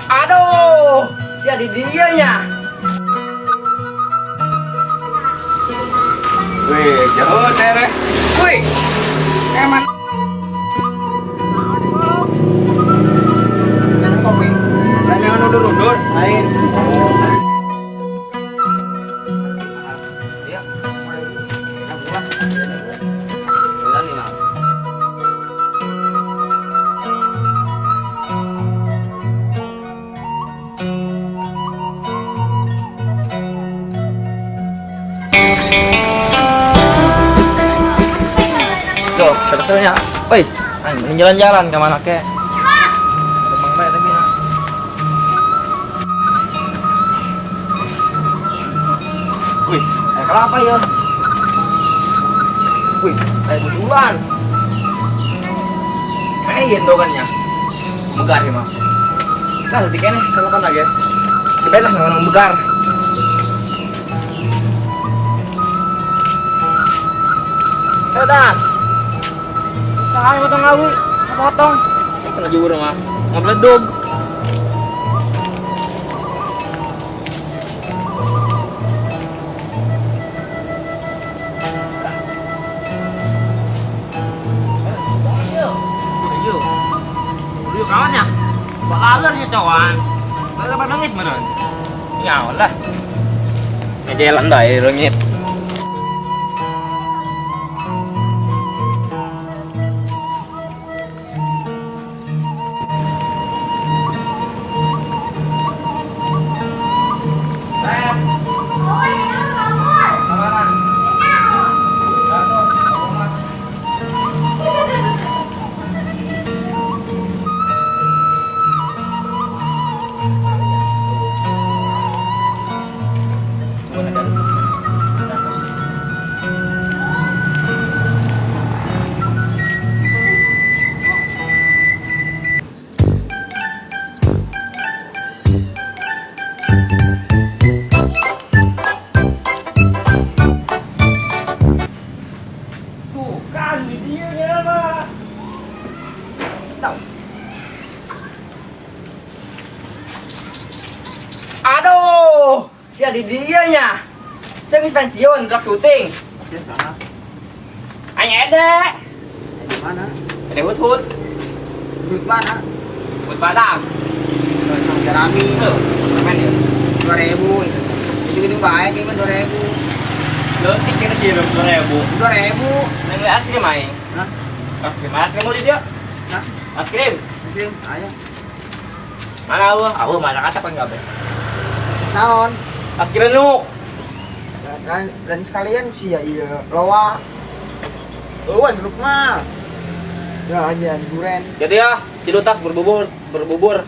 Aduh, jadi dia nya. Wih, jauh tere. Wih, emang. Jangan kopi. Lain yang undur-undur. Lain. Iya. Sembilan lima. Tuh, sebetulnya, woi, ini jalan-jalan ke mana kek? Bang bae tapi nah. Wih, air kelapa ya. Wih, air bulan. Kayak dogannya. Megar ya, mah. Nah, lebih kene kalau kan lagi. Lebih lah orang megar. Ayo, Dan. Saya potong awi, potong. Kena juga mah. Ngebeledug. Ayo. Ayo kawan ya. Bakalan ya kawan. Dapat langit mana? Ya Allah. Jalan dah langit. Tuh kan dia nya mah. Tahu. Aduh, jadi dia nya. Saya pensiun, truk syuting. Ya salah. Aing ede. Di mana? Ede hut-hut. Duit mana? Hut Padang. Sama jerami. Tuh, main ya. 2000. Itu gitu baik ini 2000. Leutik kena sih 2000. 2000. Neng beli es krim aing. Hah? Es krim, es krim mau di dia. Hah? Es krim. Es krim, ayo. Mana aku? Aku mana kata kan enggak be. Naon? Es krim nu. Dan sekalian sih ya iya loa. Oh, jeruk mah. Ya aja duren. Jadi ya, cidutas berbubur, berbubur.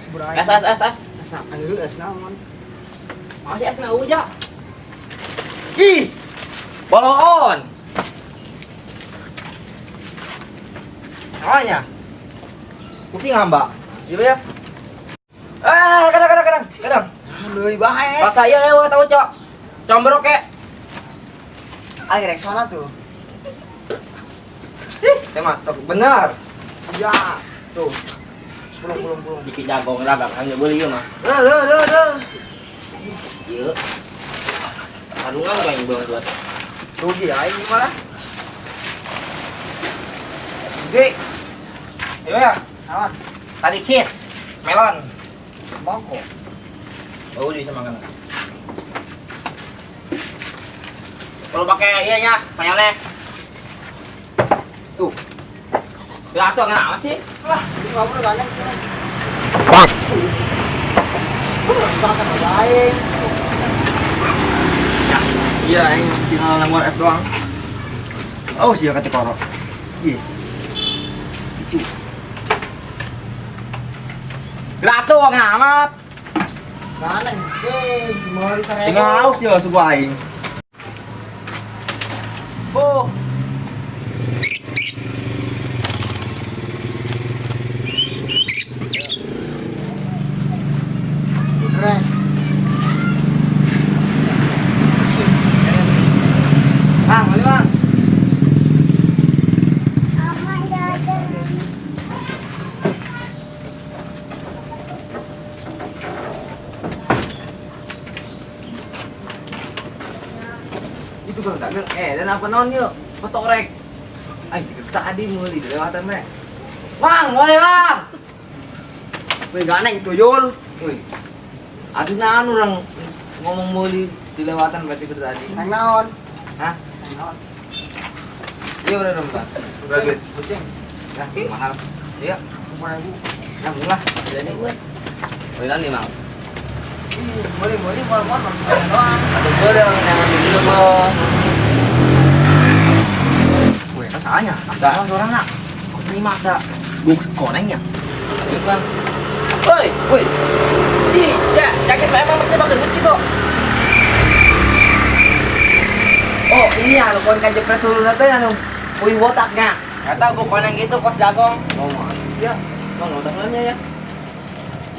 Sebur Es es es es. Es naon es naon. Masih es na uja. Ih. Boloon. Namanya. Kucing hamba. Iya ya. Ah, kadang kadang kadang kadang. Deui bae. Pas saya ya tahu cok. Combrok kek. Aing Rexona tuh. Ih, saya mah benar. Iya, tuh. Pulung pulung pulung. Dikit jagong raga hanya beli ya mah. Duh duh duh duh. Iya. Karungan gua yang belum buat. Rugi aing malah. Oke. Ayo ya. Naon? Tadi cheese, melon. Mongko. Oh, bisa makan. Kalau pakai iya nya, mayones. Tuh. Ya tuh kenapa sih? Lah, ini kamu udah banyak. Bang. Rusak aing. Iya, aing tinggal nangor es doang. Oh, sih kata korok. Iya. Isu. Grato amat. Ganeng, eh, meuli 1000. Tinggal haus ya suku aing. Oh. Keren. Bang, beli bang. Itu kan dagang dan apa non yuk? Petorek. Ay, tadi meuli dilewatan meh. Bang, boleh bang. Wih, ganeng tuyul. Wih. Aduh naon orang ngomong meuli dilewatan berarti ke tadi. Nang naon? Hah? Nang naon? Iya udah dong, Bang. Berapa duit? Kucing. Nah, mahal. Iya, 10.000. nanggung lah. Jadi gue. Beli nanti, Mang. Ih, meuli meuli moal moal doang. Atau gue udah jangan dulu, Bang. Wih, kan salahnya. Sa. Salah seorang nak. Kok terima sa? Buk konengnya. Duit, Bang. Woi, woi. Ih, ya, jaket emang masih bakal gitu. Oh, iya, lo kon kajepret dulu nanti anu. Wih, botaknya. Gak tau gua koneng gitu kos dagong. Mau masuk ya. Bang, otaknya ya.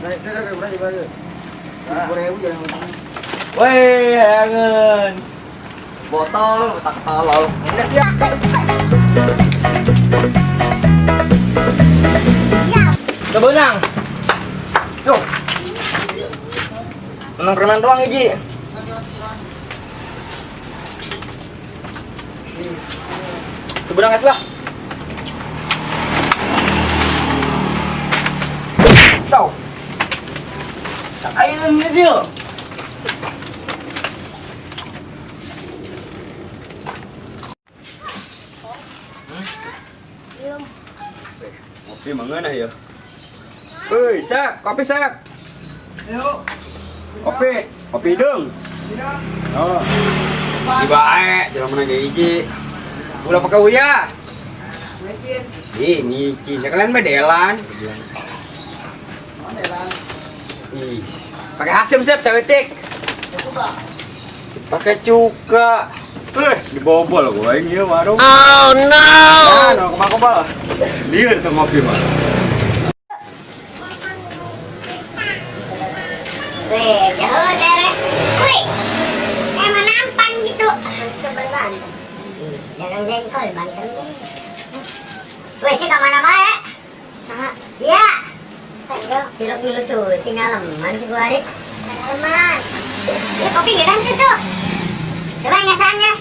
Berapa berapa? 10.000 jangan utang. Wih, hangen. Botol, otak tolol. Ya. Udah benang. Yo. Menang preman doang Iji. Udah benang lah. Tau. Ayo ini dia. Kopi mangana ya? Woi, Sak, kopi Sak. Yuk. Kopi, kopi hidung. Oh. Di bae, jalan mana ge hiji. Ulah pakai uya. Micin. Ih, micin. Ya kalian bedelan. Mana lan? Ih. Pakai hasim sep, cawetik. Cukup Pakai cuka. Dibobol gua ini ya warung. Oh no. Nah, no kebal-kebal. Lieur tuh ngopi mah. Wih, jauh dere. Wih, emang nampan gitu. Dagang jengkol, banten. Wih, sih kemana bae? Iya. Tilok milu suti ngaleman sih gua hari. Ngaleman. Ini kopi nggak nanti tuh. Coba ngasannya.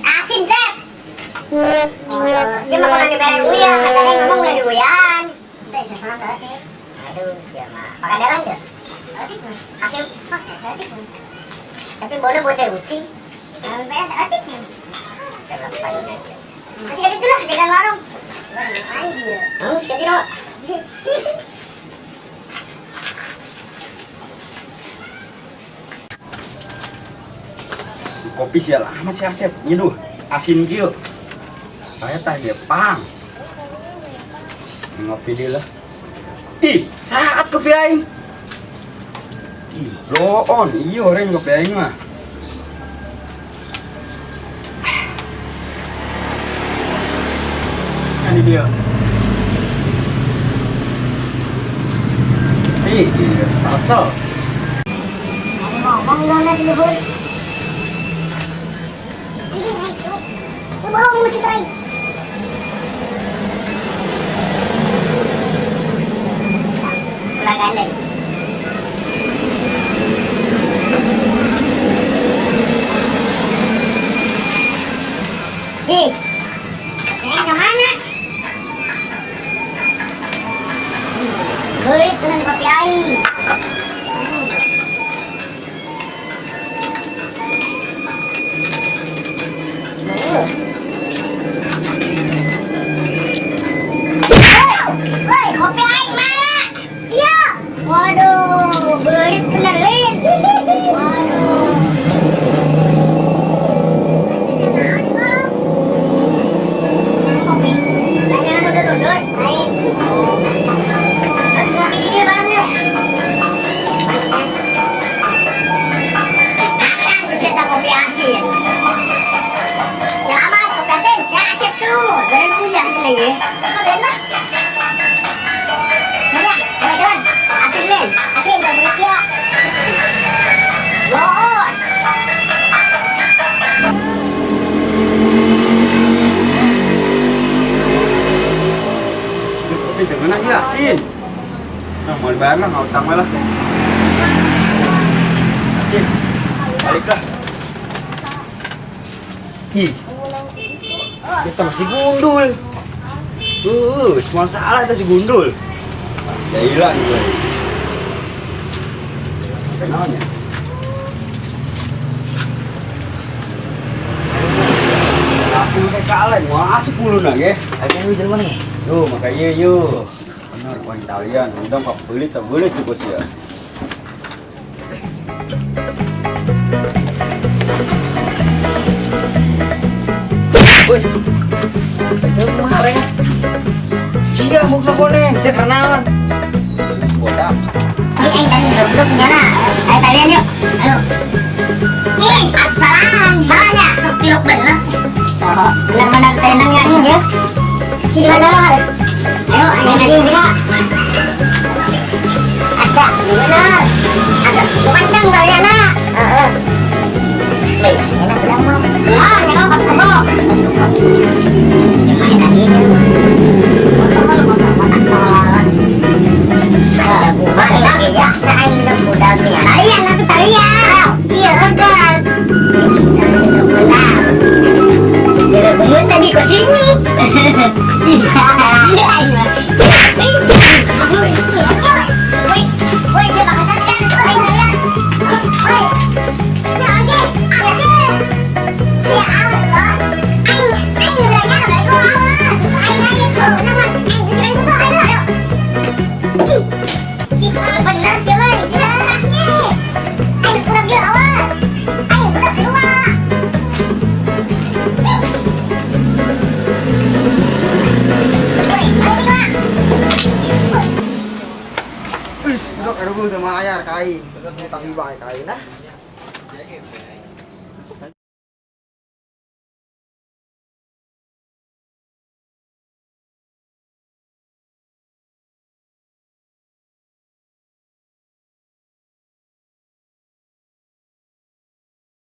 Asin, Sep. Dia mau kurang dibayar uya, katanya ngomong udah diuyaan. Aduh, siapa? Pakai dalam ya? Asin. Tapi boleh buat teh uci. Masih ada itu lah, jalan warung. Sekali rok. Kopi sial amat sih Asep, nyeduh asin kieu. Saya tah dia pang. Ngopi dia lah. Ih, saat kopi aing. Ih, bloon, iya orang kopi aing mah. Ini dia. Ih, iya, asal. Ada ngomong dong nanti luhur. Ini bohong nih mesti teraih. Ulah gandeng. Ih, kemana? Woi, tenang kopi aing. Woi, kopi aing mana? Iya. Waduh, beurit bener lin. Waduh. Kopi. Jangan udur-udur. Aing. Asin. Nah, mau dibayar lah, nggak utang lah. Asin. Balik lah. Ih. Kita masih gundul. Semua salah kita si gundul. Jailan gue. Kenalnya. Aku kayak kaleng, mau asup puluh nage. Ayo jalan mana? Yo, makanya yo. Benar, gua Italian. Udah nggak beli, tak beli cukup sih ya. Woi, kemarin. Sia mau teleponin, sia kenalan. Bodak. Ini aing tadi goblok nyana. Ayo talian yuk. Ayo. Ih, salah, salahnya. Sok tilok bener. Benar-benar tenang ya ini ya. Sini benar. Ayo, anjing-anjing bisa. Ada, benar. Ada, panjang kalian ah. Heeh. Wih, enak udah mau. Ah, enak pas ngomong. Yang tadi ini. Botol, botol, botol. Tarian lah tuh tarian. Iya enggak. Tadi ke sini. Woi, dia bakal sadar. Woi, Udah karuguh sama layar kain. Tapi baik kain nah.